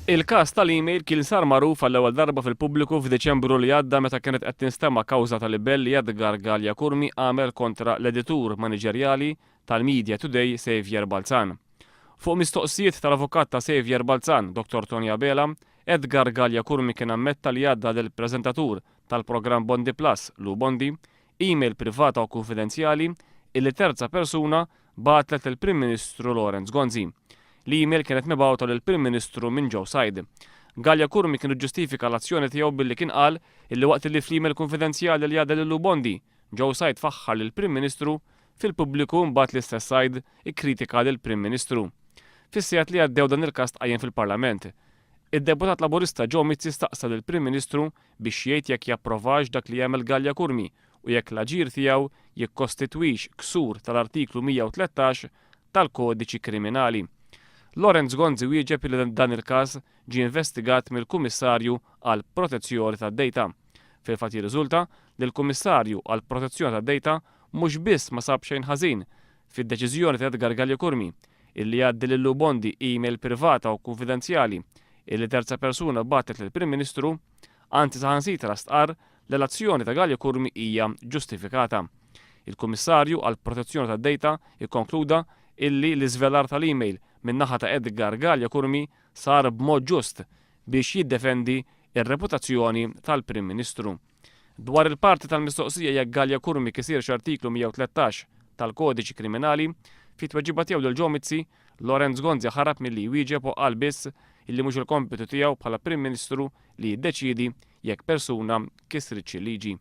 Il-każ tal-email kien sar magħruf għall-ewwel darba fil-pubbliku f'Diċembru li għadda meta kienet qed tinstema' kawża ta' libell li Edgar Galea Curmi għamel kontra l-editur maniġerjali tal-Media Today Saviour Balzan. Fuq mistoqsijiet tal-avukat ta' Saviour Balzan, Dottor Tony Abela, Edgar Galea Curmi kien ammetta li għadda lill-preżentatur tal-programm Bondi Plus, Lou Bondi, email privata u kunfidenzjali illi terza persuna bagħtlet lill-Prim Ministru Lawrence Gonzi. L-email kienet mibgħuta lill-Prim Ministru minn Joe Said. Galea Curmi kien iġġustifika l-azzjoni tiegħu billi kien qal illi waqt illi fl-email kunfidenzjali li għadda lil Lou Bondi, Joe Said faħħar lill-Prim Ministru, fil-pubbliku mbagħad l-istess Said ikkritika lill-Prim Ministru. Fis-sigħat li għaddew dan il-każ tqajjem fil-Parlament. Id-Deputat Laburista Joe Mizzi staqsa lill-Prim Ministru biex jgħid jekk japprovax dak li għamel Galea Curmi u jekk l-aġir tiegħu jikkostitwix ksur tal-Artiklu 113 tal-Kodiċi Kriminali. Lawrence Gonzi wieġeb li dan il-każ ġie investigat mill-Kummissarju għall-Protezzjoni tad-Dejta. Fil-fatt jirriżulta li l-Kummissarju għall-Protezzjoni tad-Dejta mhux biss ma sab xejn ħażin fid-deċiżjoni ta' Edgar Galea Curmi illi jgħaddi lil Lou Bondi email privata u kunfidenzjali illi terza persuna bagħtet lill-Prim Ministru, anzi saħansitra stqarr li l-azzjoni ta' Galea Curmi hija ġustifikata. Il-Kummissarju għall-Protezzjoni tad-Dejta kkonkluda illi l-iżvelar tal-email min-naħa ta' Edgar Galea Curmi sar b'mod ġust biex jiddefendi r-reputazzjoni tal-Prim Ministru. Dwar il-parti tal-mistoqsija jekk Galea Curmi kisirx artiklu 113 tal-Kodiċi Kriminali, fit-tweġiba tiegħu lil Joe Mizzi, Lawrence Gonzi ħarab milli jwieġeb u qal biss illi mhux il-kompitu tiegħu bħala Prim Ministru li jiddeċiedi jekk persuna kisritx il-liġi.